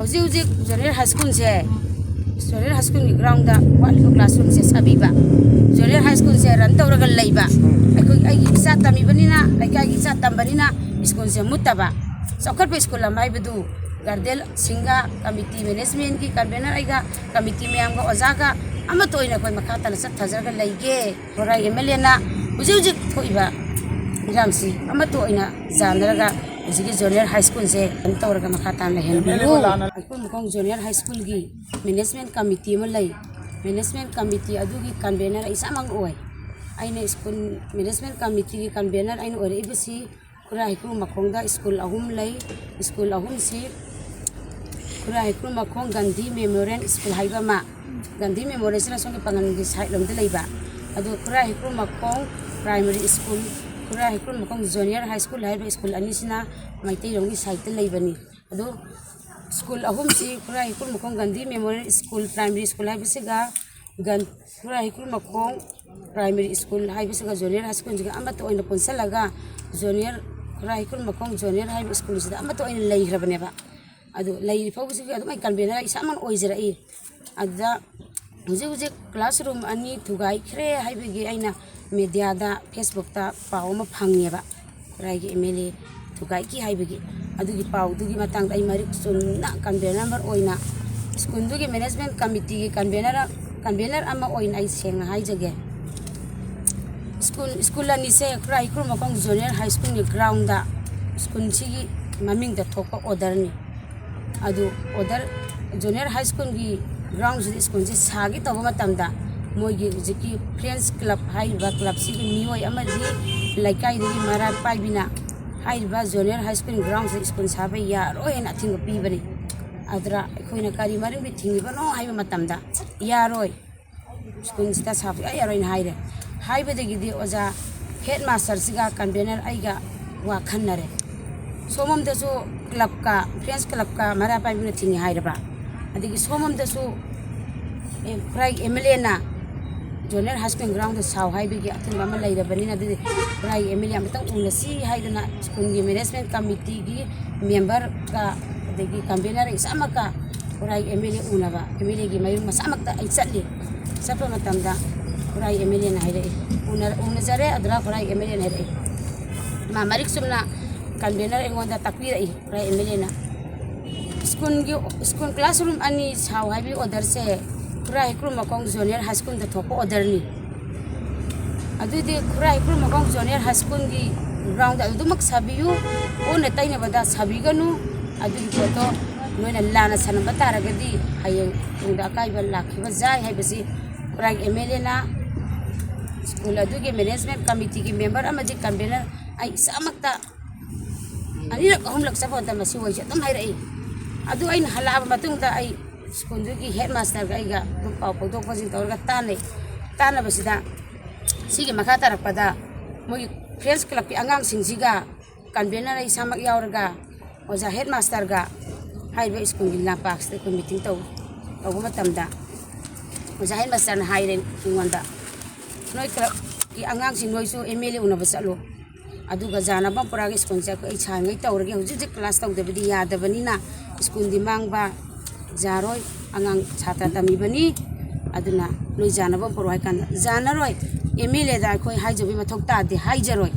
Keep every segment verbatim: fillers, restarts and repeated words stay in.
ꯍꯧꯖꯤꯛ ꯍꯧꯖꯤꯛ ꯖꯣꯅꯦꯜ ꯍꯥꯏ ꯁ꯭ꯀꯨꯜꯁꯦ, ꯖꯣꯅꯦꯜ ꯍꯥꯏ ꯁ꯭ꯀꯨꯜꯒꯤ ꯒ꯭ꯔꯥꯎꯟꯗ ꯋꯥꯠꯂꯤꯕ ꯀ꯭ꯂꯥꯁꯔꯨꯝꯁꯦ ꯁꯥꯕꯤꯕ, ꯖꯣꯅꯦꯜ ꯍꯥꯏ ꯁ꯭ꯀꯨꯜꯁꯦ ꯔꯟ ꯇꯧꯔꯒ ꯂꯩꯕ, ꯑꯩꯈꯣꯏ ꯑꯩꯒꯤ ꯏꯆꯥ ꯇꯝꯃꯤꯕꯅꯤꯅ, ꯂꯩꯀꯥꯏꯒꯤ ꯏꯆꯥ ꯇꯝꯕꯅꯤꯅ ꯁ꯭ꯀꯨꯜꯁꯦ ꯃꯨꯠꯇꯕ꯫ ꯆꯥꯎꯈꯠꯄ ꯁ꯭ꯀꯨꯜ ꯑꯃ ꯍꯥꯏꯕꯗꯨ ꯒꯥꯔꯗꯤꯌꯟꯁꯤꯡꯒ, ꯀꯃꯤꯇꯤ, ꯃꯦꯅꯦꯖꯃꯦꯟꯒꯤ ꯀꯟꯚꯦꯅꯔ ꯑꯩꯒ, ꯀꯃꯤꯇꯤ ꯃꯌꯥꯝꯒ, ꯑꯣꯖꯥꯒ ꯑꯃꯠꯇ ꯑꯣꯏꯅ ꯑꯩꯈꯣꯏ ꯃꯈꯥ ꯇꯥꯅ ꯆꯠꯊꯖꯔꯒ ꯂꯩꯒꯦ꯫ ꯈꯨꯔꯥꯏ ꯑꯦꯝ ꯑꯦꯜ ꯑꯦꯅ ꯍꯧꯖꯤꯛ ꯍꯧꯖꯤꯛ ꯊꯣꯛꯏꯕ ꯏꯔꯥꯡꯁꯤ ꯑꯃꯠꯇ ꯑꯣꯏꯅ ꯌꯥꯅꯔꯒ ꯍꯧꯖꯤꯛꯀꯤ ꯖꯣꯅꯦꯜ ꯍꯥꯏ ꯁ꯭ꯀꯨꯜꯁꯦ ꯀꯩꯅꯣ ꯇꯧꯔꯒ ꯃꯈꯥ ꯇꯥꯅ ꯂꯩꯍꯟꯕꯤꯌꯨ꯫ ꯑꯩꯈꯣꯏ ꯃꯈꯣꯡ ꯖꯣꯅꯦꯜ ꯍꯥꯏ ꯁ꯭ꯀꯨꯜꯒꯤ ꯃꯦꯅꯦꯖꯃꯦꯟ ꯀꯃꯤꯇꯤ ꯑꯃ ꯂꯩ꯫ ꯃꯦꯅꯦꯖꯃꯦꯟ ꯀꯃꯤꯇꯤ ꯑꯗꯨꯒꯤ ꯀꯟꯚꯦꯅꯔ ꯑꯩ ꯏꯁꯥꯃꯛ ꯑꯣꯏ꯫ ꯑꯩꯅ ꯁ꯭ꯀꯨꯜ ꯃꯦꯅꯦꯖꯃꯦꯟ ꯀꯃꯤꯇꯤꯒꯤ ꯀꯟꯚꯦꯅꯔ ꯑꯩꯅ ꯑꯣꯏꯔꯛꯏꯕꯁꯤ ꯈꯨꯔꯥꯏ ꯍꯩꯀ꯭ꯔꯨ ꯃꯈꯣꯡꯗ ꯁ꯭ꯀꯨꯜ ꯑꯍꯨꯝ ꯂꯩ꯫ ꯁ꯭ꯀꯨꯜ ꯑꯍꯨꯝꯁꯤ ꯈꯨꯔꯥꯏ ꯍꯩꯀ꯭ꯔꯨ ꯃꯈꯣꯡ ꯒꯥꯟꯙꯤ ꯃꯦꯃꯣꯔꯤꯌꯦꯜ ꯁ꯭ꯀꯨꯜ ꯍꯥꯏꯕ ꯑꯃ, ꯒꯥꯟꯙꯤ ꯃꯦꯃꯣꯔꯤꯌꯦꯜꯁꯤꯅ ꯁꯣꯝꯒꯤ ꯄꯥꯡꯒꯜꯒꯤ ꯁꯥꯏꯠ ꯂꯣꯝꯗ ꯂꯩꯕ, ꯑꯗꯨꯒ ꯈꯨꯔꯥꯏ ꯍꯩꯀ꯭ꯔꯨ ꯃꯈꯣꯡ ꯄ꯭ꯔꯥꯏꯃꯔꯤ ꯁ꯭ꯀꯨꯜ, ꯈꯨꯔꯥꯏ ꯍꯩꯀ꯭ꯔꯨ ꯃꯈꯣꯡ ꯖꯨꯅꯤꯌꯔ ꯍꯥꯏ ꯁ꯭ꯀꯨꯜ ꯍꯥꯏꯔꯤꯕ ꯁ꯭ꯀꯨꯜ ꯑꯅꯤꯁꯤꯅ ꯃꯩꯇꯩꯔꯣꯝꯒꯤ ꯁꯥꯏꯠꯇ ꯂꯩꯕꯅꯤ꯫ ꯑꯗꯨ ꯁ꯭ꯀꯨꯜ ꯑꯍꯨꯝꯁꯤ ꯈꯨꯔꯥꯏ ꯍꯩꯀ꯭ꯔꯨ ꯃꯈꯣꯡ Gandhi memorial school primary school ꯍꯥꯏꯕꯁꯤꯒ ꯒꯟ-, ꯈꯨꯔꯥꯏ ꯍꯩꯀ꯭ꯔꯨ ꯃꯈꯣꯡ ꯄ꯭ꯔꯥꯏꯃꯔꯤ ꯁ꯭ꯀꯨꯜ ꯍꯥꯏꯕꯁꯤꯒ ꯖꯨꯅꯤꯌꯔ ꯍꯥꯏ ꯁ꯭ꯀꯨꯜꯁꯤꯒ ꯑꯃꯠꯇ ꯑꯣꯏꯅ ꯄꯨꯟꯁꯤꯜꯂꯒ ꯖꯨꯅꯤꯌꯔ, ꯈꯨꯔꯥꯏ ꯍꯩꯀ꯭ꯔꯨ ꯃꯈꯣꯡ ꯖꯨꯅꯤꯌꯔ ꯍꯥꯏꯕ ꯁ꯭ꯀꯨꯜꯁꯤꯗ ꯑꯃꯠꯇ ꯑꯣꯏꯅ ꯂꯩꯈ꯭ꯔꯕꯅꯦꯕ꯫ ꯑꯗꯨ ꯂꯩꯔꯤ ꯐꯥꯎꯕꯁꯤꯒꯤ ꯑꯗꯨꯝ ꯑꯩ ꯀꯟꯚꯦꯅꯔ ꯏꯁꯥꯃꯛ ꯑꯣꯏꯖꯔꯛꯏ꯫ ꯑꯗꯨꯗ ꯍꯧꯖꯤꯛ ꯍꯧꯖꯤꯛ ꯀ꯭ꯂꯥꯁꯔꯨꯝ ꯑꯅꯤ ꯊꯨꯒꯥꯏꯈ꯭ꯔꯦ ꯍꯥꯏꯕꯒꯤ ꯑꯩꯅ ꯃꯦꯗꯤꯌꯥꯗ, ꯐꯦꯁꯕꯨꯛꯇ ꯄꯥꯎ ꯑꯃ ꯐꯪꯉꯦꯕ, ꯈꯨꯔꯥꯏꯒꯤ ꯑꯦꯝ ꯑꯦꯜ ꯑꯦ ꯊꯨꯒꯥꯏꯈꯤ ꯍꯥꯏꯕꯒꯤ꯫ ꯑꯗꯨꯒꯤ ꯄꯥꯎꯗꯨꯒꯤ ꯃꯇꯥꯡꯗ ꯑꯩ ꯃꯔꯤꯛ ꯆꯨꯝꯅ ꯀꯟꯚꯦꯅꯔ ꯑꯣꯏꯅ, ꯁ꯭ꯀꯨꯜꯗꯨꯒꯤ ꯃꯦꯅꯦꯖꯃꯦꯟ ꯀꯃꯤꯇꯤꯒꯤ ꯀꯟꯚꯦꯅꯔ, ꯀꯟꯚꯦꯅꯔ ꯑꯃ ꯑꯣꯏꯅ ꯑꯩ ꯁꯦꯡꯅ ꯍꯥꯏꯖꯒꯦ꯫ ꯁ꯭ꯀꯨꯜ, ꯁ꯭ꯀꯨꯜ ꯑꯅꯤꯁꯦ ꯈꯨꯔꯥꯏ ꯍꯩꯀ꯭ꯔꯨ ꯃꯈꯣꯡ ꯖꯨꯅꯤꯌꯔ ꯍꯥꯏ ꯁ꯭ꯀꯨꯜꯒꯤ ꯒ꯭ꯔꯥꯎꯟꯗ ꯁ꯭ꯀꯨꯜꯁꯤꯒꯤ ꯃꯃꯤꯡꯗ ꯊꯣꯛꯄ ꯑꯣꯔꯗꯔꯅꯤ꯫ ꯑꯗꯨ ꯑꯣꯔꯗꯔ, ꯖꯨꯅꯤꯌꯔ ꯍꯥꯏ ꯁ꯭ꯀꯨꯜꯒꯤ ꯒ꯭ꯔꯥꯎꯟꯁꯤꯗ ꯁ꯭ꯀꯨꯜꯁꯤ ꯁꯥꯒꯦ ꯇꯧꯕ ꯃꯇꯝꯗ ꯃꯣꯏꯒꯤ ꯍꯧꯖꯤꯛꯀꯤ ꯐ꯭ꯔꯦꯟꯁ ꯀ꯭ꯂꯕ ꯍꯥꯏꯔꯤꯕ ꯀ꯭ꯂꯕꯁꯤꯒꯤ ꯃꯤꯑꯣꯏ ꯑꯃꯗꯤ ꯂꯩꯀꯥꯏꯗꯨꯒꯤ ꯃꯔꯥ ꯄꯥꯏꯕꯤꯅ ꯍꯥꯏꯔꯤꯕ ꯖꯨꯅꯤꯌꯔ ꯍꯥꯏ ꯁ꯭ꯀꯨꯜ ꯒ꯭ꯔꯥꯎꯟꯁꯤꯗ ꯁ꯭ꯀꯨꯜ ꯁꯥꯕ ꯌꯥꯔꯣꯏ ꯍꯥꯏꯅ ꯑꯊꯤꯡꯕ ꯄꯤꯕꯅꯤ꯫ ꯑꯗꯨꯗ ꯑꯩꯈꯣꯏꯅ ꯀꯔꯤ ꯃꯔꯝꯒꯤ ꯊꯤꯡꯉꯤꯕꯅꯣ ꯍꯥꯏꯕ ꯃꯇꯝꯗ, "ꯌꯥꯔꯣꯏ, ꯁ꯭ꯀꯨꯜꯁꯤꯗ ꯁꯥꯕ ꯁꯨꯡꯌꯥ ꯌꯥꯔꯣꯏꯅ" ꯍꯥꯏꯔꯦ꯫ ꯍꯥꯏꯕꯗꯒꯤꯗꯤ ꯑꯣꯖꯥ ꯍꯦꯠ ꯃꯥꯁꯇꯔꯁꯤꯒ ꯀꯟꯚꯦꯅꯔ ꯑꯩꯒ ꯋꯥ ꯈꯟꯅꯔꯦ꯫ ꯁꯣꯝꯂꯣꯝꯗꯁꯨ ꯀ꯭ꯂꯕꯀ, ꯐ꯭ꯔꯦꯟꯁ ꯀ꯭ꯂꯕꯀ ꯃꯔꯥ ꯄꯥꯏꯕꯅ ꯊꯤꯡꯉꯤ ꯍꯥꯏꯔꯕ, ꯑꯗꯒꯤ ꯁꯣꯝꯂꯣꯝꯗꯁꯨ, ꯑꯦ, ꯈꯨꯔꯥꯏ ꯑꯦꯝ ꯑꯦꯜ ꯑꯦꯅ ꯖꯨꯅꯤꯌꯔ ꯍꯥꯏ ꯁ꯭ꯀꯨꯜ ꯒ꯭ꯔꯥꯎꯟꯗ ꯁꯥꯎ ꯍꯥꯏꯕꯒꯤ ꯑꯊꯤꯡꯕ ꯑꯃ ꯂꯩꯔꯕꯅꯤꯅ, ꯑꯗꯨꯗꯤ ꯈꯨꯔꯥꯏ ꯑꯦꯝ ꯑꯦꯜ ꯑꯦ ꯑꯃꯇꯪ ꯎꯅꯁꯤ ꯍꯥꯏꯗꯅ ꯁ꯭ꯀꯨꯜꯒꯤ ꯃꯦꯅꯦꯖꯃꯦꯟ ꯀꯃꯤꯇꯤꯒꯤ ꯃꯦꯝꯕꯔꯒ ꯑꯗꯒꯤ ꯀꯟꯚꯦꯅꯔ ꯏꯁꯥꯃꯛꯀ ꯈꯨꯔꯥꯏ ꯑꯦꯝ ꯑꯦꯜ ꯑꯦ ꯎꯅꯕ, ꯑꯦꯝ ꯑꯦꯜ ꯑꯦꯒꯤ ꯃꯌꯨꯝ ꯃꯁꯥꯃꯛꯇ ꯑꯩ ꯆꯠꯂꯤ꯫ ꯆꯠꯄ ꯃꯇꯝꯗ ꯈꯨꯔꯥꯏ ꯑꯦꯝ ꯑꯦꯜ ꯑꯦꯅ ꯍꯥꯏꯔꯛꯏ, ꯎꯅ-, ꯎꯅꯖꯔꯦ, ꯑꯗꯨꯗ ꯈꯨꯔꯥꯏ ꯑꯦꯝ ꯑꯦꯜ ꯑꯦꯅ ꯍꯥꯏꯔꯛꯏ꯫ ꯃꯥ ꯃꯔꯤꯛ ꯆꯨꯝꯅ ꯀꯟꯚꯦꯅꯔ ꯑꯩꯉꯣꯟꯗ ꯇꯥꯛꯄꯤꯔꯛꯏ, ꯈꯨꯔꯥꯏ ꯑꯦꯝ ꯑꯦꯜ ꯑꯦꯅ꯫ ꯁ꯭ꯀꯨꯜꯒꯤ, ꯁ꯭ꯀꯨꯜ ꯀ꯭ꯂꯥꯁꯔꯨꯝ ꯑꯅꯤ ꯁꯥꯎ ꯍꯥꯏꯕꯒꯤ ꯑꯣꯔꯗꯔꯁꯦ ꯈꯨꯔꯥꯏ ꯍꯩꯀ꯭ꯔꯨꯃꯈꯣꯡ ꯖꯣꯅꯤꯌꯔ ꯍꯥꯏ ꯁ꯭ꯀꯨꯜꯗ ꯊꯣꯛꯄ ꯑꯣꯔꯗꯔꯅꯤ꯫ ꯑꯗꯨꯗꯤ ꯈꯨꯔꯥꯏ ꯍꯩꯀ꯭ꯔꯨꯃꯈꯣꯡ ꯖꯣꯅꯤꯌꯔ ꯍꯥꯏ ꯁ꯭ꯀꯨꯜꯒꯤ ꯒ꯭ꯔꯥꯎꯟꯗ ꯑꯗꯨꯃꯛ ꯁꯥꯕꯤꯌꯨ, ꯑꯣꯟꯅ ꯇꯩꯅꯕꯗ ꯁꯥꯕꯤꯒꯅꯨ꯫ ꯑꯗꯨꯒꯤ ꯄꯣꯠꯇꯣ ꯅꯣꯏꯅ ꯂꯥꯟꯅ ꯁꯥꯟꯅꯕ ꯇꯥꯔꯒꯗꯤ ꯍꯌꯦꯡ ꯇꯨꯡꯗ ꯑꯀꯥꯏꯕ ꯂꯥꯛꯈꯤꯕ ꯌꯥꯏ ꯍꯥꯏꯕꯁꯤ ꯈꯨꯔꯥꯏꯒꯤ ꯑꯦꯝ ꯑꯦꯜ ꯑꯦꯅ, ꯁ꯭ꯀꯨꯜ ꯑꯗꯨꯒꯤ ꯃꯦꯅꯦꯖꯃꯦꯟ ꯀꯃꯤꯇꯤꯒꯤ ꯃꯦꯝꯕꯔ ꯑꯃꯗꯤ ꯀꯟꯚꯦꯅꯔ ꯑꯩ ꯏꯁꯥꯃꯛꯇ ꯑꯅꯤꯔꯛ ꯑꯍꯨꯝꯂꯛ ꯆꯠꯄ ꯃꯇꯝꯗ ꯁꯤ ꯋꯥꯔꯤꯁꯦ ꯑꯗꯨꯝ ꯍꯥꯏꯔꯛꯏ꯫ ꯑꯗꯨ ꯑꯩꯅ ꯍꯜꯂꯛꯑꯕ ꯃꯇꯨꯡꯗ ꯑꯩ ꯁ꯭ꯀꯨꯜꯗꯨꯒꯤ ꯍꯦꯗ ꯃꯥꯁꯇꯔꯒ ꯑꯩꯒ ꯑꯗꯨꯝ ꯄꯥꯎ ꯐꯥꯎꯗꯣꯛ ꯐꯥꯎꯖꯤꯟ ꯇꯧꯔꯒ ꯇꯥꯟꯅꯩ꯫ ꯇꯥꯟꯅꯕꯁꯤꯗ ꯁꯤꯒꯤ ꯃꯈꯥ ꯇꯥꯔꯛꯄꯗ ꯃꯣꯏꯒꯤ ꯐ꯭ꯔꯦꯟꯁ ꯀ꯭ꯂꯕꯀꯤ ꯑꯉꯥꯡꯁꯤꯡꯁꯤꯒ ꯀꯟꯚꯦꯅꯔ ꯑꯩ ꯏꯁꯥꯃꯛ ꯌꯥꯎꯔꯒ ꯑꯣꯖꯥ ꯍꯦꯗ ꯃꯥꯁꯇꯔꯒ ꯍꯥꯏꯔꯤꯕ ꯁ꯭ꯀꯨꯜꯒꯤ ꯂꯝꯄꯥꯛꯁꯤꯗ ꯑꯩꯈꯣꯏ ꯃꯤꯇꯤꯡ ꯇꯧ-, ꯇꯧꯕ ꯃꯇꯝꯗ ꯑꯣꯖꯥ ꯍꯦꯗ ꯃꯥꯁꯇꯔꯅ ꯍꯥꯏꯔꯦ ꯑꯩꯉꯣꯟꯗ, "ꯅꯣꯏ ꯀ꯭ꯂꯕꯀꯤ ꯑꯉꯥꯡꯁꯤꯡ ꯅꯣꯏꯁꯨ ꯑꯦꯝ ꯑꯦꯜ ꯑꯦ ꯎꯅꯕ ꯆꯠꯂꯨ, ꯑꯗꯨꯒ ꯖꯥꯅꯕꯝ ꯄꯨꯔꯥꯒꯤ ꯁ꯭ꯀꯨꯜꯁꯦ ꯑꯩꯈꯣꯏ ꯑꯩ ꯁꯥꯡꯉꯩ ꯇꯧꯔꯒꯦ, ꯍꯧꯖꯤꯛ ꯍꯧꯖꯤꯛ ꯀ꯭ꯂꯥꯁ ꯇꯧꯗꯕꯗꯤ ꯌꯥꯗꯕꯅꯤꯅ ꯁ꯭ꯀꯨꯜꯗꯤ ꯃꯥꯡꯕ ꯌꯥꯔꯣꯏ, ꯑꯉꯥꯡ ꯁꯥꯇ꯭ꯔ ꯇꯝꯃꯤꯕꯅꯤ, ꯑꯗꯨꯅ ꯅꯣꯏ ꯖꯥꯅꯕꯝ ꯄꯨꯔꯛꯑꯣ" ꯍꯥꯏ ꯀꯥꯟꯗ, "ꯌꯥꯅꯔꯣꯏ, ꯑꯦꯝ ꯑꯦꯜ ꯑꯦꯗ ꯑꯩꯈꯣꯏ ꯍꯥꯏꯖꯕꯒꯤ ꯃꯊꯧ ꯇꯥꯗꯦ, ꯍꯥꯏꯖꯔꯣꯏ"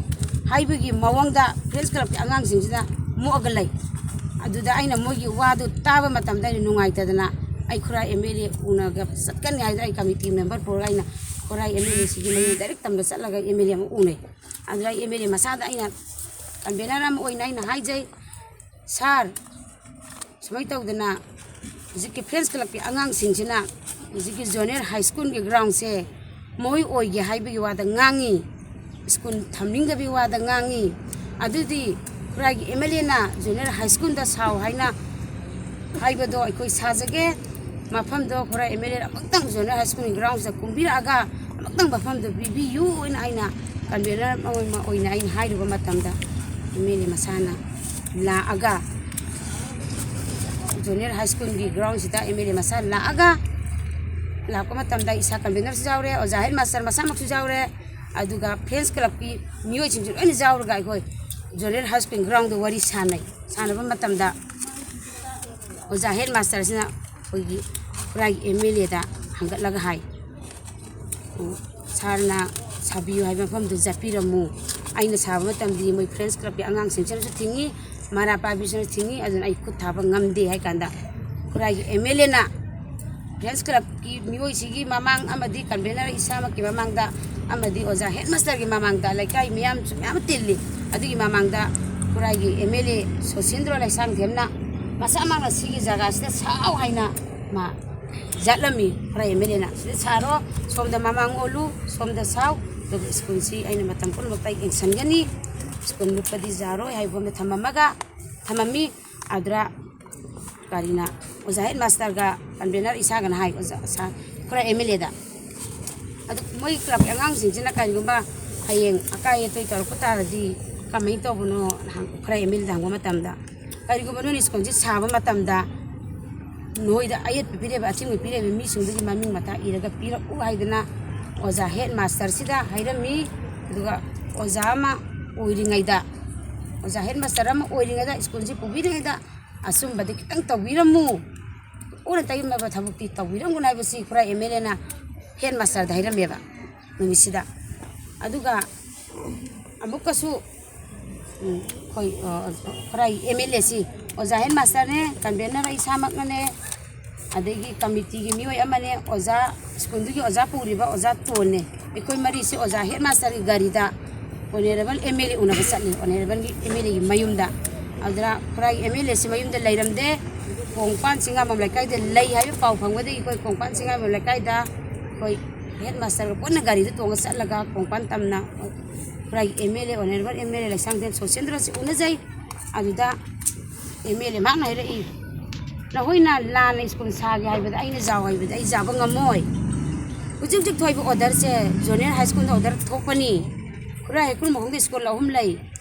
ꯍꯥꯏꯕꯒꯤ ꯃꯑꯣꯡꯗ ꯐ꯭ꯔꯦꯟꯁ ꯀ꯭ꯂꯕꯀꯤ ꯑꯉꯥꯡꯁꯤꯡꯁꯤꯅ ꯃꯣꯛꯑꯒ ꯂꯩ꯫ ꯑꯗꯨꯗ ꯑꯩꯅ ꯃꯣꯏꯒꯤ ꯋꯥꯗꯨ ꯇꯥꯕ ꯃꯇꯝꯗ ꯑꯩꯅ ꯅꯨꯡꯉꯥꯏꯇꯗꯅ ꯑꯩ ꯈꯨꯔꯥꯏ ꯑꯦꯝ ꯑꯦꯜ ꯑꯦ ꯎꯅꯒ ꯆꯠꯀꯅꯤ ꯍꯥꯏꯗꯅ ꯑꯩ ꯀꯃꯤꯇꯤ ꯃꯦꯝꯕꯔ ꯄꯨꯔꯒ ꯑꯩꯅ ꯈꯨꯔꯥꯏ ꯑꯦꯝ ꯑꯦꯜ ꯑꯦꯁꯤꯒꯤ ꯃꯌꯨꯝ ꯗꯥꯏꯔꯦꯛ ꯇꯝꯗ ꯆꯠꯂꯒ ꯑꯦꯝ ꯑꯦꯜ ꯑꯦ ꯑꯃ ꯎꯅꯩ꯫ ꯑꯗꯨꯗ ꯑꯩ ꯑꯦꯝ ꯑꯦꯜ ꯑꯦ ꯃꯁꯥꯗ ꯑꯩꯅ ꯀꯟꯚꯦꯅꯔ ꯑꯃ ꯑꯣꯏꯅ ꯑꯩꯅ ꯍꯥꯏꯖꯩ, "ꯁꯥꯔ, ꯁꯨꯃꯥꯏꯅ ꯇꯧꯗꯅ ꯍꯧꯖꯤꯛꯀꯤ ꯐ꯭ꯔꯦꯟꯁ ꯀ꯭ꯂꯕꯀꯤ ꯑꯉꯥꯡꯁꯤꯡꯁꯤꯅ ꯍꯧꯖꯤꯛꯀꯤ ꯖꯣꯅꯤꯌꯔ ꯍꯥꯏ ꯁ꯭ꯀꯨꯜꯒꯤ ꯒ꯭ꯔꯥꯎꯟꯁꯦ ꯃꯣꯏ ꯑꯣꯏꯒꯦ ꯍꯥꯏꯕꯒꯤ ꯋꯥꯗ ꯉꯥꯡꯉꯤ, ꯁ꯭ꯀꯨꯜ ꯊꯝꯅꯤꯡꯗꯕꯒꯤ ꯋꯥꯗ ꯉꯥꯡꯉꯤ꯫ ꯑꯗꯨꯗꯤ ꯈꯨꯔꯥꯏꯒꯤ ꯑꯦꯝ ꯑꯦꯜ ꯑꯦꯅ ꯖꯣꯅꯤꯌꯔ ꯍꯥꯏ ꯁ꯭ꯀꯨꯜꯗ ꯁꯥꯎ ꯍꯥꯏꯅ ꯍꯥꯏꯕꯗꯣ ꯑꯩꯈꯣꯏ ꯁꯥꯖꯒꯦ꯫ ꯃꯐꯝꯗꯣ ꯈꯨꯔꯥꯏ ꯑꯦꯝ ꯑꯦꯜ ꯑꯦ ꯑꯃꯨꯛꯇꯪ ꯖꯣꯅꯤꯌꯔ ꯍꯥꯏ ꯁ꯭ꯀꯨꯜꯒꯤ ꯒ꯭ꯔꯥꯎꯟꯁꯤꯗ ꯀꯨꯝꯕꯤꯔꯛꯑꯒ ꯑꯃꯨꯛꯇꯪ ꯃꯐꯝꯗꯣ ꯄꯤꯕꯤꯌꯨ" ꯍꯥꯏꯅ ꯑꯩꯅ ꯀꯟꯚꯦꯅꯔ ꯑꯃ ꯑꯣꯏꯅ ꯑꯩꯅ ꯍꯥꯏꯔꯨꯕ ꯃꯇꯝꯗ ꯑꯦꯝ ꯑꯦꯜ ꯑꯦ ꯃꯁꯥꯅ ꯂꯥꯛꯑꯒ ꯖꯨꯅꯤꯌꯔ ꯍꯥꯏ ꯁ꯭ꯀꯨꯜꯒꯤ ꯒ꯭ꯔꯥꯎꯟꯁꯤꯗ ꯑꯦꯝ ꯑꯦꯜ ꯑꯦ ꯃꯁꯥ ꯂꯥꯛꯑꯒ, ꯂꯥꯛꯄ ꯃꯇꯝꯗ ꯏꯁꯥ ꯀꯟꯚꯦꯅꯔꯁꯨ ꯌꯥꯎꯔꯦ, ꯑꯣꯖꯥ ꯍꯦꯗ ꯃꯥꯁꯇꯔ ꯃꯁꯥꯃꯛꯁꯨ ꯌꯥꯎꯔꯦ, ꯑꯗꯨꯒ ꯐ꯭ꯔꯦꯟꯁ ꯀ꯭ꯂꯕꯀꯤ ꯃꯤꯑꯣꯏꯁꯤꯡꯁꯨ ꯂꯣꯏꯅ ꯌꯥꯎꯔꯒ ꯑꯩꯈꯣꯏ ꯖꯨꯅꯤꯌꯔ ꯍꯥꯏ ꯁ꯭ꯀꯨꯜ ꯒ꯭ꯔꯥꯎꯟꯗ ꯋꯥꯔꯤ ꯁꯥꯟꯅꯩ꯫ ꯁꯥꯟꯅꯕ ꯃꯇꯝꯗ ꯑꯣꯖꯥ ꯍꯦꯠ ꯃꯥꯁꯇꯔꯁꯤꯅ ꯑꯩꯈꯣꯏꯒꯤ ꯈꯨꯔꯥꯏꯒꯤ ꯑꯦꯝ ꯑꯦꯜ ꯑꯦꯗ ꯍꯪꯒꯠꯂꯒ ꯍꯥꯏ, "ꯎꯝ, ꯁꯥꯔꯅ ꯁꯥꯕꯤꯌꯨ ꯍꯥꯏꯕ ꯃꯐꯝꯗꯨ ꯆꯠꯄꯤꯔꯝꯃꯨ, ꯑꯩꯅ ꯁꯥꯕ ꯃꯇꯝꯗꯤ ꯃꯣꯏ ꯐ꯭ꯔꯦꯟꯁ ꯀ꯭ꯂꯕꯀꯤ ꯑꯉꯥꯡꯁꯤꯡꯁꯤꯅꯁꯨ ꯊꯤꯡꯉꯤ, ꯃꯔꯥ ꯄꯥꯏꯕꯤꯁꯤꯅꯁꯨ ꯊꯤꯡꯉꯤ, ꯑꯗꯨꯅ ꯑꯩ ꯈꯨꯠ ꯊꯥꯕ ꯉꯝꯗꯦ" ꯍꯥꯏ ꯀꯥꯟꯗ, ꯈꯨꯔꯥꯏꯒꯤ ꯑꯦꯝ ꯑꯦꯜ ꯑꯦꯅ ꯐ꯭ꯔꯦꯟꯁ ꯀ꯭ꯂꯕꯀꯤ ꯃꯤꯑꯣꯏꯁꯤꯒꯤ ꯃꯃꯥꯡ ꯑꯃꯗꯤ ꯀꯟꯚꯦꯅꯔ ꯏꯁꯥꯃꯛꯀꯤ ꯃꯃꯥꯡꯗ ꯑꯃꯗꯤ ꯑꯣꯖꯥ ꯍꯦꯠ ꯃꯥꯁꯇꯔꯒꯤ ꯃꯃꯥꯡꯗ, ꯂꯩꯀꯥꯏ ꯃꯤꯌꯥꯝꯁꯨ ꯃꯌꯥꯝ ꯇꯤꯜꯂꯤ, ꯑꯗꯨꯒꯤ ꯃꯃꯥꯡꯗ ꯈꯨꯔꯥꯏꯒꯤ ꯑꯦꯝ ꯑꯦꯜ ꯑꯦ ꯁꯣꯁꯦꯟꯗ꯭ꯔꯣ ꯂꯩꯁꯥꯡꯊꯦꯝꯅ ꯃꯁꯥꯃꯛꯅ ꯁꯤꯒꯤ ꯖꯒꯥꯁꯤꯗ ꯁꯥꯎ ꯍꯥꯏꯅ ꯃꯥ ꯌꯥꯠꯂꯝꯃꯤ꯫ ꯈꯨꯔꯥꯏ ꯑꯦꯝ ꯑꯦꯜ ꯑꯦꯅ, "ꯁꯤꯗ ꯁꯥꯔꯣ, ꯁꯣꯝꯗ ꯃꯃꯥꯡ ꯑꯣꯜꯂꯨ, ꯁꯣꯝꯗ ꯁꯥꯎ, ꯑꯗꯨꯒ ꯁ꯭ꯀꯨꯜꯁꯤ ꯑꯩꯅ ꯃꯇꯝ ꯄꯨꯝꯅꯃꯛꯇ ꯌꯦꯡꯁꯤꯟꯒꯅꯤ, ꯁ꯭ꯀꯨꯜ ꯃꯨꯠꯄꯗꯤ ꯌꯥꯔꯣꯏ" ꯍꯥꯏꯕ ꯃꯐꯝꯗ ꯊꯝꯃꯝꯃꯒ, ꯊꯝꯃꯝꯃꯤ꯫ ꯑꯗꯨꯗ ꯀꯔꯤꯅ, ꯑꯣꯖꯥ ꯍꯦꯠ ꯃꯥꯁꯇꯔꯒ ꯀꯟꯚꯦꯅꯔ ꯏꯁꯥꯒꯅ ꯍꯥꯏ, ꯑꯣꯖꯥ ꯁꯥ-, ꯈꯨꯔꯥꯏ ꯑꯦꯝ ꯑꯦꯜ ꯑꯦꯗ, ꯑꯗꯨ ꯃꯣꯏ ꯀ꯭ꯂꯕꯀꯤ ꯑꯉꯥꯡꯁꯤꯡꯁꯤꯅ ꯀꯔꯤꯒꯨꯝꯕ ꯍꯌꯦꯡ ꯑꯀꯥꯏ ꯑꯇꯣꯏ ꯇꯧꯔꯛꯄ ꯇꯥꯔꯗꯤ ꯀꯃꯥꯏꯅ ꯇꯧꯕꯅꯣ? ꯈꯨꯔꯥꯏ ꯑꯦꯝ ꯑꯦꯜ ꯑꯦꯗ ꯍꯪꯕ ꯃꯇꯝꯗ, "ꯀꯔꯤꯒꯨꯝꯕ ꯅꯣꯏꯅ ꯁ꯭ꯀꯨꯜꯁꯤ ꯁꯥꯕ ꯃꯇꯝꯗ ꯅꯣꯏꯗ ꯑꯌꯦꯠꯄ ꯄꯤꯔꯛꯏꯕ, ꯑꯊꯤꯡꯕ ꯄꯤꯔꯛꯏꯕ ꯃꯤꯁꯤꯡꯗꯨꯒꯤ ꯃꯃꯤꯡ ꯃꯊꯥ ꯏꯔꯒ ꯄꯤꯔꯛꯎ" ꯍꯥꯏꯗꯅ ꯑꯣꯖꯥ ꯍꯦꯠ ꯃꯥꯁꯇꯔꯁꯤꯗ ꯍꯥꯏꯔꯝꯃꯤ꯫ ꯑꯗꯨꯒ ꯑꯣꯖꯥ ꯑꯃ ꯑꯣꯏꯔꯤꯉꯩꯗ, ꯑꯣꯖꯥ ꯍꯦꯠ ꯃꯥꯁꯇꯔ ꯑꯃ ꯑꯣꯏꯔꯤꯉꯩꯗ, ꯁ꯭ꯀꯨꯜꯁꯤ ꯄꯨꯕꯤꯔꯤꯉꯩꯗ ꯑꯆꯨꯝꯕꯗꯤ ꯈꯤꯇꯪ ꯇꯧꯕꯤꯔꯝꯃꯨ, ꯑꯣꯟꯅ ꯇꯩꯅꯕ ꯊꯕꯛꯇꯤ ꯇꯧꯕꯤꯔꯝꯒꯅꯨ ꯍꯥꯏꯕꯁꯤ ꯈꯨꯔꯥꯏ ꯑꯦꯝ ꯑꯦꯜ ꯑꯦꯅ ꯍꯦꯠ ꯃꯥꯁꯇꯔꯗ ꯍꯥꯏꯔꯝꯃꯦꯕ ꯅꯨꯃꯤꯠꯁꯤꯗ꯫ ꯑꯗꯨꯒ ꯑꯃꯨꯛꯀꯁꯨ, ꯎꯝ, ꯑꯩꯈꯣꯏ, ꯑ, ꯈꯨꯔꯥꯏ ꯑꯦꯝ ꯑꯦꯜ ꯑꯦꯁꯤ ꯑꯣꯖꯥ ꯍꯦꯠ ꯃꯥꯁꯇꯔꯅꯦ, ꯀꯟꯚꯦꯅꯔ ꯏꯁꯥꯃꯛꯅꯅꯦ, ꯑꯗꯒꯤ ꯀꯃꯤꯇꯤꯒꯤ ꯃꯤꯑꯣꯏ ꯑꯃꯅꯦ, ꯑꯣꯖꯥ, ꯁ꯭ꯀꯨꯜꯗꯨꯒꯤ ꯑꯣꯖꯥ ꯄꯨꯔꯤꯕ ꯑꯣꯖꯥ ꯇꯣꯟꯅꯦ, ꯑꯩꯈꯣꯏ ꯃꯔꯤꯁꯤ ꯑꯣꯖꯥ ꯍꯦꯠ ꯃꯥꯁꯇꯔꯒꯤ ꯒꯥꯔꯤꯗ ꯑꯣꯅꯔꯦꯕꯜ ꯑꯦꯝ ꯑꯦꯜ ꯑꯦ ꯎꯅꯕ ꯆꯠꯂꯤ, ꯑꯣꯅꯔꯦꯕꯜꯒꯤ ꯑꯦꯝ ꯑꯦꯜ ꯑꯦꯒꯤ ꯃꯌꯨꯝꯗ꯫ ꯑꯗꯨꯗ ꯈꯨꯔꯥꯏꯒꯤ ꯑꯦꯝ ꯑꯦꯜ ꯑꯦꯁꯤ ꯃꯌꯨꯝꯗ ꯂꯩꯔꯝꯗꯦ, ꯀꯣꯡꯄꯥꯟ ꯆꯤꯡꯉꯥꯕꯝ ꯂꯩꯀꯥꯏꯗ ꯂꯩ ꯍꯥꯏꯕ ꯄꯥꯎ ꯐꯪꯕꯗꯒꯤ ꯑꯩꯈꯣꯏ ꯀꯣꯡꯄꯥꯟ ꯆꯤꯡꯉꯥꯕꯝ ꯂꯩꯀꯥꯏꯗ ꯑꯩꯈꯣꯏ ꯍꯦꯠ ꯃꯥꯁꯇꯔꯒ ꯄꯨꯟꯅ ꯒꯥꯔꯤꯗ ꯇꯣꯡꯉ ꯆꯠꯂꯒ ꯀꯣꯡꯄꯥꯟ ꯇꯝꯅ ꯈꯨꯔꯥꯏꯒꯤ M L A, honourable M L A Leishangthem ꯁꯣꯁꯦꯟꯗ꯭ꯔꯁꯤ ꯎꯅꯖꯩ꯫ ꯑꯗꯨꯗ ꯑꯦꯝ ꯑꯦꯜ ꯑꯦ ꯃꯍꯥꯛꯅ ꯍꯥꯏꯔꯛꯏ, "ꯅꯈꯣꯏꯅ ꯂꯥꯟꯅ ꯁ꯭ꯀꯨꯜ ꯁꯥꯒꯦ ꯍꯥꯏꯕꯗ ꯑꯩꯅ ꯌꯥꯎ ꯍꯥꯏꯕꯗ ꯑꯩ ꯌꯥꯕ ꯉꯝꯃꯣꯏ꯫ ꯍꯧꯖꯤꯛ ꯍꯧꯖꯤꯛ ꯊꯣꯛꯏꯕ ꯑꯣꯔꯗꯔꯁꯦ ꯖꯣꯅꯦꯜ ꯍꯥꯏ ꯁ꯭ꯀꯨꯜꯗ ꯑꯣꯔꯗꯔ ꯊꯣꯛꯄꯅꯤ꯫ ꯈꯨꯔꯥꯏ ꯍꯩꯀ꯭ꯔꯨ ꯃꯈꯣꯡꯗ ꯁ꯭ꯀꯨꯜ ꯑꯍꯨꯝ ꯂꯩ꯫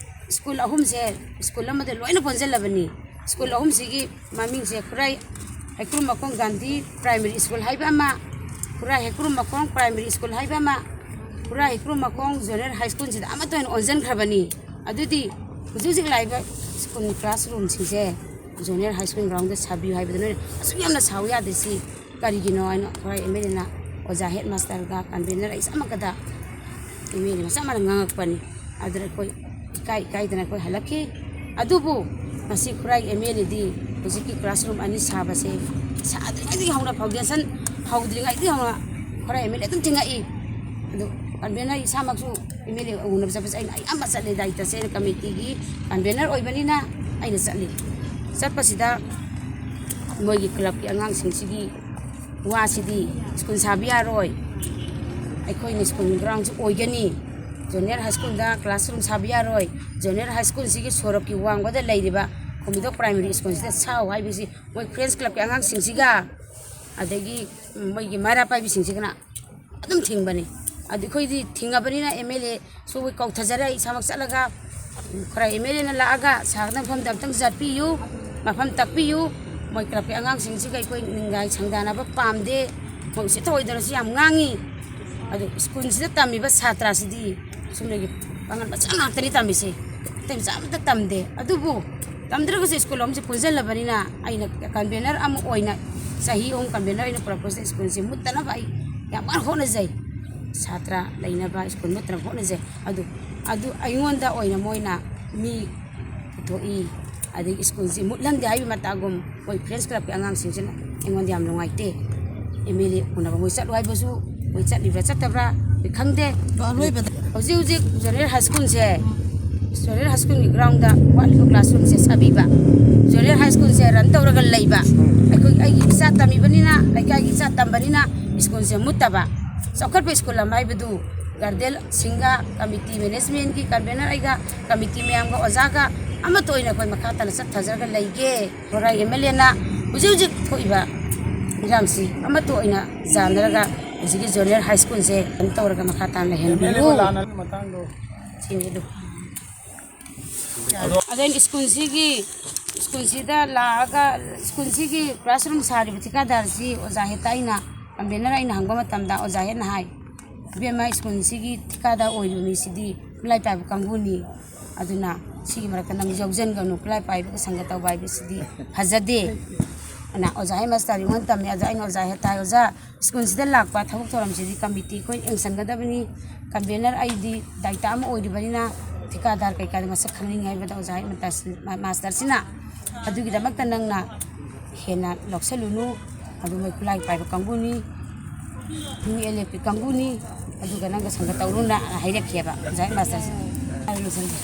ꯁ꯭ꯀꯨꯜ ꯑꯍꯨꯝꯁꯦ ꯁ꯭ꯀꯨꯜ ꯑꯃꯗ ꯂꯣꯏꯅ ꯄꯨꯟꯁꯤꯜꯂꯕꯅꯤ꯫ ꯁ꯭ꯀꯨꯜ ꯑꯍꯨꯝꯁꯤꯒꯤ ꯃꯃꯤꯡꯁꯦ ꯈꯨꯔꯥꯏ ꯍꯩꯀ꯭ꯔꯨ ꯃꯈꯣꯡ ꯒꯥꯟꯙꯤ ꯄ꯭ꯔꯥꯏꯃꯔꯤ ꯁ꯭ꯀꯨꯜ ꯍꯥꯏꯕ ꯑꯃ, ꯈꯨꯔꯥꯏ ꯍꯩꯀ꯭ꯔꯨ ꯃꯈꯣꯡ ꯄ꯭ꯔꯥꯏꯃꯔꯤ ꯁ꯭ꯀꯨꯜ ꯍꯥꯏꯕ ꯑꯃ, ꯈꯨꯔꯥꯏ ꯍꯩꯀ꯭ꯔꯨ ꯃꯈꯣꯡ ꯖꯣꯅꯦꯜ ꯍꯥꯏ ꯁ꯭ꯀꯨꯜꯁꯤꯗ ꯑꯃꯠꯇ ꯑꯣꯏꯅ ꯑꯣꯟꯁꯤꯟꯈ꯭ꯔꯕꯅꯤ꯫ ꯑꯗꯨꯗꯤ ꯍꯧꯖꯤꯛ ꯍꯧꯖꯤꯛ ꯂꯥꯛꯏꯕ ꯁ꯭ꯀꯨꯜ ꯀ꯭ꯂꯥꯁꯔꯨꯝꯁꯤꯡꯁꯦ ꯖꯣꯅꯦꯜ ꯍꯥꯏ ꯁ꯭ꯀꯨꯜ ꯒ꯭ꯔꯥꯎꯟꯗ ꯁꯥꯕꯤꯌꯨ ꯍꯥꯏꯕꯗ ꯅꯣꯏꯅ ꯑꯁꯨꯛ ꯌꯥꯝꯅ ꯁꯥꯎ ꯌꯥꯗ꯭ꯔꯤꯁꯤ ꯀꯔꯤꯒꯤꯅꯣ ꯍꯥꯏꯅ ꯑꯩꯈꯣꯏ ꯑꯦꯝ ꯑꯦꯜ ꯑꯦꯅ ꯑꯣꯖꯥ ꯍꯦꯠ ꯃꯥꯁꯇꯔꯒ ꯀꯟꯚꯦꯅꯔ ꯑꯩ ꯆꯞ ꯃꯥꯟꯅꯕꯗ ꯑꯦꯝ ꯑꯦꯜ ꯑꯦ ꯆꯞ ꯃꯥꯟꯅ ꯉꯥꯡꯉꯛꯄꯅꯤ꯫ ꯑꯗꯨꯗ ꯑꯩꯈꯣꯏ ꯏꯀꯥꯏ ꯏꯀꯥꯏꯗꯅ ꯑꯩꯈꯣꯏ ꯍꯜꯂꯛꯈꯤ꯫ ꯑꯗꯨꯕꯨ ꯉꯁꯤ ꯈꯨꯔꯥꯏ ꯑꯦꯝ ꯑꯦꯜ ꯑꯦꯗꯤ ꯍꯧꯖꯤꯛꯀꯤ ꯀ꯭ꯂꯥꯁꯔꯨꯝ ꯑꯅꯤ ꯁꯥꯕꯁꯦ ꯁꯥꯗ꯭ꯔꯤꯉꯩꯗꯒꯤ ꯍꯧꯅ, ꯐꯥꯎꯟꯗꯦꯁꯟ ꯍꯧꯗ꯭ꯔꯤꯉꯩꯗꯒꯤ ꯍꯧꯅ ꯈꯨꯔꯥꯏ ꯑꯦꯝ ꯑꯦꯜ ꯑꯦ ꯑꯗꯨꯝ ꯊꯦꯡꯉꯛꯏ꯫ ꯑꯗꯨ ꯀꯟꯚꯦꯅꯔ ꯏꯁꯥꯃꯛꯁꯨ ꯑꯦꯝ ꯑꯦꯜ ꯑꯦ ꯎꯅꯕ ꯆꯠꯄꯁꯦ ꯑꯩꯅ ꯑꯌꯥꯝꯕ ꯆꯠꯂꯦ꯫ ꯗꯥꯏꯇꯁꯦ ꯑꯩꯅ ꯀꯃꯤꯇꯤꯒꯤ ꯀꯟꯚꯦꯅꯔ ꯑꯣꯏꯕꯅꯤꯅ ꯑꯩꯅ ꯆꯠꯂꯤ꯫ ꯆꯠꯄꯁꯤꯗ ꯃꯣꯏꯒꯤ ꯀ꯭ꯂꯕꯀꯤ ꯑꯉꯥꯡꯁꯤꯡꯁꯤꯒꯤ ꯋꯥꯁꯤꯗꯤ ꯁ꯭ꯀꯨꯜ ꯁꯥꯕ ꯌꯥꯔꯣꯏ, ꯑꯩꯈꯣꯏꯅ ꯁ꯭ꯀꯨꯜ ꯒ꯭ꯔꯥꯎꯟꯁꯤ ꯑꯣꯏꯒꯅꯤ, ꯖꯨꯅꯤꯌꯔ ꯍꯥꯏ ꯁ꯭ꯀꯨꯜꯗ ꯀ꯭ꯂꯥꯁꯔꯨꯝ ꯁꯥꯕ ꯌꯥꯔꯣꯏ, ꯖꯨꯅꯤꯌꯔ ꯍꯥꯏ ꯁ꯭ꯀꯨꯜꯁꯤꯒꯤ ꯁꯣꯔꯣꯛꯀꯤ ꯋꯥꯡꯃꯗ ꯂꯩꯔꯤꯕ ꯈꯨꯃꯤꯗꯣꯛ ꯄ꯭ꯔꯥꯏꯃꯔꯤ ꯁ꯭ꯀꯨꯜꯁꯤꯗ ꯁꯥꯎ ꯍꯥꯏꯕꯁꯤ ꯃꯣꯏ ꯐ꯭ꯔꯦꯟꯁ ꯀ꯭ꯂꯕꯀꯤ ꯑꯉꯥꯡꯁꯤꯡꯁꯤꯒ ꯑꯗꯒꯤ ꯃꯣꯏꯒꯤ ꯃꯩꯔꯥ ꯄꯥꯏꯕꯤꯁꯤꯡꯁꯤꯒꯅ ꯑꯗꯨꯝ ꯊꯤꯡꯕꯅꯤ꯫ ꯑꯗꯨ ꯑꯩꯈꯣꯏꯗꯤ ꯊꯤꯡꯉꯕꯅꯤꯅ ꯑꯦꯝ ꯑꯦꯜ ꯑꯦꯁꯨ ꯀꯧꯊꯖꯔꯦ, ꯑꯩ ꯏꯁꯥꯃꯛ ꯆꯠꯂꯒ ꯈꯔ ꯑꯦꯝ ꯑꯦꯜ ꯑꯦꯅ ꯂꯥꯛꯑꯒ ꯁꯥꯒꯗꯕ ꯃꯐꯝꯗ ꯑꯝꯇꯪ ꯆꯠꯄꯤꯌꯨ, ꯃꯐꯝ ꯇꯥꯛꯄꯤꯌꯨ, ꯃꯣꯏ ꯀ꯭ꯂꯕꯀꯤ ꯑꯉꯥꯡꯁꯤꯡꯁꯤꯒ ꯑꯩꯈꯣꯏ ꯅꯤꯡꯒꯥꯏ ꯁꯪꯗꯥꯅꯕ ꯄꯥꯝꯗꯦ, ꯃꯣꯏ ꯎꯁꯤꯠ ꯊꯑꯣꯏꯗꯅꯁꯨ ꯌꯥꯝ ꯉꯥꯡꯉꯤ꯫ ꯑꯗꯨ ꯁ꯭ꯀꯨꯜꯁꯤꯗ ꯇꯝꯃꯤꯕ ꯁꯥꯇ꯭ꯔꯁꯤꯗꯤ ꯁꯨꯝꯅꯒꯤ ꯄꯥꯡꯒꯜ ꯃꯆꯥ ꯉꯥꯛꯇꯅꯤ ꯇꯝꯃꯤꯁꯦ, ꯑꯇꯩ ꯃꯆꯥ ꯑꯃꯠꯇ ꯇꯝꯗꯦ꯫ ꯑꯗꯨꯕꯨ ꯇꯝꯗ꯭ꯔꯒꯁꯨ ꯁ꯭ꯀꯨꯜ ꯑꯃꯁꯦ ꯄꯨꯟꯁꯤꯜꯂꯕꯅꯤꯅ ꯑꯩꯅ ꯀꯟꯚꯦꯅꯔ ꯑꯃ ꯑꯣꯏꯅ ꯆꯍꯤ ꯑꯍꯨꯝ ꯀꯟꯚꯦꯅꯔ ꯑꯩꯅ ꯄꯨꯔꯛꯄꯁꯤꯗ ꯁ꯭ꯀꯨꯜꯁꯦ ꯃꯨꯠꯇꯅꯕ ꯑꯩ ꯌꯥꯝ ꯋꯥꯅ ꯍꯣꯠꯅꯖꯩ꯫ ꯁꯥꯇ꯭ꯔ ꯂꯩꯅꯕ ꯁ꯭ꯀꯨꯜ ꯃꯨꯠꯇꯅꯕ ꯍꯣꯠꯅꯖꯩ꯫ ꯑꯗꯨ ꯑꯗꯨ ꯑꯩꯉꯣꯟꯗ ꯑꯣꯏꯅ ꯃꯣꯏꯅ ꯃꯤ ꯄꯨꯊꯣꯛꯏ, ꯑꯗꯒꯤ ꯁ꯭ꯀꯨꯜꯁꯤ ꯃꯨꯠꯍꯟꯗꯦ ꯍꯥꯏꯕꯒꯤ ꯃꯇꯥꯒꯨꯝ ꯃꯣꯏ ꯐ꯭ꯔꯦꯟꯁ ꯀ꯭ꯂꯕꯀꯤ ꯑꯉꯥꯡꯁꯤꯡꯁꯤꯅ ꯑꯩꯉꯣꯟꯗ ꯌꯥꯝ ꯅꯨꯡꯉꯥꯏꯇꯦ꯫ ꯑꯦꯝ ꯑꯦꯜ ꯑꯦ ꯎꯅꯕ ꯃꯣꯏ ꯆꯠꯂꯨ ꯍꯥꯏꯕꯁꯨ ꯃꯣꯏ ꯆꯠꯂꯤꯕ꯭ꯔꯥ ꯆꯠꯇꯕ꯭ꯔꯥ ꯑꯩꯈꯣꯏ ꯈꯪꯗꯦ꯫ ꯑꯗꯣ ꯑꯔꯣꯏꯕꯗ ꯍꯧꯖꯤꯛ ꯍꯧꯖꯤꯛ ꯖꯨꯅꯤꯌꯔ ꯍꯥꯏ ꯁ꯭ꯀꯨꯜꯁꯦ, ꯖꯨꯅꯤꯌꯔ ꯍꯥꯏ ꯁ꯭ꯀꯨꯜꯒꯤ ꯒ꯭ꯔꯥꯎꯟꯗ ꯋꯥꯠꯂꯤꯕ ꯀ꯭ꯂꯥꯁꯔꯨꯝꯁꯦ ꯁꯥꯕꯤꯕ, ꯖꯨꯅꯤꯌꯔ ꯍꯥꯏ ꯁ꯭ꯀꯨꯜꯁꯦ ꯔꯟ ꯇꯧꯔꯒ ꯂꯩꯕ, ꯑꯩꯈꯣꯏ ꯑꯩꯒꯤ ꯏꯆꯥ ꯇꯝꯃꯤꯕꯅꯤꯅ, ꯂꯩꯀꯥꯏꯒꯤ ꯏꯆꯥ ꯇꯝꯕꯅꯤꯅ ꯁ꯭ꯀꯨꯜꯁꯦ ꯃꯨꯠꯇꯕ꯫ ꯆꯥꯎꯈꯠꯄ ꯁ꯭ꯀꯨꯜ ꯑꯃ ꯍꯥꯏꯕꯗꯨ ꯒꯥꯔꯗꯤꯌꯟꯁꯤꯡꯒ ꯀꯃꯤꯇꯤ ꯃꯦꯅꯦꯖꯃꯦꯟꯒꯤ ꯀꯟꯚꯦꯅꯔ ꯑꯩꯒ ꯀꯃꯤꯇꯤ ꯃꯌꯥꯝꯒ ꯑꯣꯖꯥꯒ ꯑꯃꯠꯇ ꯑꯣꯏꯅ ꯑꯩꯈꯣꯏ ꯃꯈꯥ ꯇꯥꯅ ꯆꯠꯊꯖꯔꯒ ꯂꯩꯒꯦ꯫ ꯈꯨꯔꯥꯏ ꯑꯦꯝ ꯑꯦꯜ ꯑꯦꯅ ꯍꯧꯖꯤꯛ ꯍꯧꯖꯤꯛ ꯊꯣꯛꯏꯕ ꯏꯔꯥꯡꯁꯤ ꯑꯃꯠꯇ ꯑꯣꯏꯅ ꯆꯥꯟꯅꯔꯒ ꯍꯧꯖꯤꯛꯀꯤ ꯖꯨꯅꯤꯌꯔ ꯍꯥꯏ ꯁ꯭ꯀꯨꯜꯁꯦ ꯀꯩꯅꯣ ꯇꯧꯔꯒ ꯃꯈꯥ ꯇꯥꯅ ꯂꯩꯍꯟꯕꯤꯌꯨ꯫ ꯁꯤꯅꯤ ꯑꯗꯨ꯫ ꯑꯗꯩ ꯁ꯭ꯀꯨꯜꯁꯤꯒꯤ, ꯁ꯭ꯀꯨꯜꯁꯤꯗ ꯂꯥꯛꯑꯒ ꯁ꯭ꯀꯨꯜꯁꯤꯒꯤ ꯀ꯭ꯂꯥꯁꯔꯨꯝ ꯁꯥꯔꯤꯕ ꯊꯤꯀꯥꯗꯥꯔꯁꯤ ꯑꯣꯖꯥ ꯍꯦꯛꯇ ꯑꯩꯅ ꯀꯟꯚꯦꯅꯔ ꯑꯩꯅ ꯍꯪꯕ ꯃꯇꯝꯗ ꯑꯣꯖꯥ ꯍꯦꯠꯅ ꯍꯥꯏ, "ꯏꯕꯦꯝꯃ, ꯁ꯭ꯀꯨꯜꯁꯤꯒꯤ ꯊꯤꯀꯥꯗꯥꯔ ꯑꯣꯏꯔꯤꯕ ꯃꯤꯁꯤꯗꯤ ꯈꯨꯠꯂꯥꯏ ꯄꯥꯏꯕ ꯀꯥꯡꯕꯨꯅꯤ, ꯑꯗꯨꯅ ꯁꯤꯒꯤ ꯃꯔꯛꯇ ꯅꯪ ꯌꯥꯎꯁꯤꯟꯒꯅꯨ, ꯈꯨꯠꯂꯥꯏ ꯄꯥꯏꯕꯒ ꯁꯪꯒ ꯇꯧꯕ ꯍꯥꯏꯕꯁꯤꯗꯤ ꯐꯖꯗꯦ꯫ ꯑꯗꯨꯅ ꯑꯣꯖꯥ ꯍꯦꯗ ꯃꯥꯁꯇꯔ ꯑꯩꯉꯣꯟꯗ ꯇꯝꯃꯦ꯫ ꯑꯗꯣ ꯑꯩꯅ ꯑꯣꯖꯥ ꯍꯦꯗ ꯍꯥꯏ, "ꯑꯣꯖꯥ, ꯁ꯭ꯀꯨꯜꯁꯤꯗ ꯂꯥꯛꯄ ꯊꯕꯛ ꯊꯧꯔꯝꯁꯤꯗꯤ ꯀꯃꯤꯇꯤ ꯑꯩꯈꯣꯏ ꯌꯦꯡꯁꯤꯟꯒꯗꯕꯅꯤ, ꯀꯟꯚꯦꯅꯔ ꯑꯩꯗꯤ ꯗꯥꯏꯇ ꯑꯃ ꯑꯣꯏꯔꯤꯕꯅꯤꯅ ꯊꯤꯀꯥꯗꯥꯔ ꯀꯩꯀꯥꯗ ꯃꯁꯛ ꯈꯪꯅꯤꯡꯉꯦ" ꯍꯥꯏꯕꯗ ꯑꯣꯖꯥ ꯍꯦꯗ ꯃꯥꯁꯇꯔꯁꯤꯅ ꯑꯗꯨꯒꯤꯗꯃꯛꯇ ꯅꯪꯅ ꯍꯦꯟꯅ ꯂꯧꯁꯜꯂꯨꯅꯨ, ꯑꯗꯨ ꯃꯣꯏ ꯈꯨꯠꯂꯥꯏ ꯄꯥꯏꯕ ꯀꯥꯡꯕꯨꯅꯤ, ꯌꯨ ꯑꯦꯜ ꯑꯦꯐꯀꯤ ꯀꯥꯡꯕꯨꯅꯤ, ꯑꯗꯨꯒ ꯅꯪꯒ ꯁꯪꯒ ꯇꯧꯔꯨꯅ ꯍꯥꯏꯔꯛꯈꯤꯑꯕ ꯑꯣꯖꯥ ꯍꯦꯗ ꯃꯥꯁꯇꯔꯁꯤꯅ꯫ ꯑꯩ ꯂꯣꯏꯁꯟꯒꯦ꯫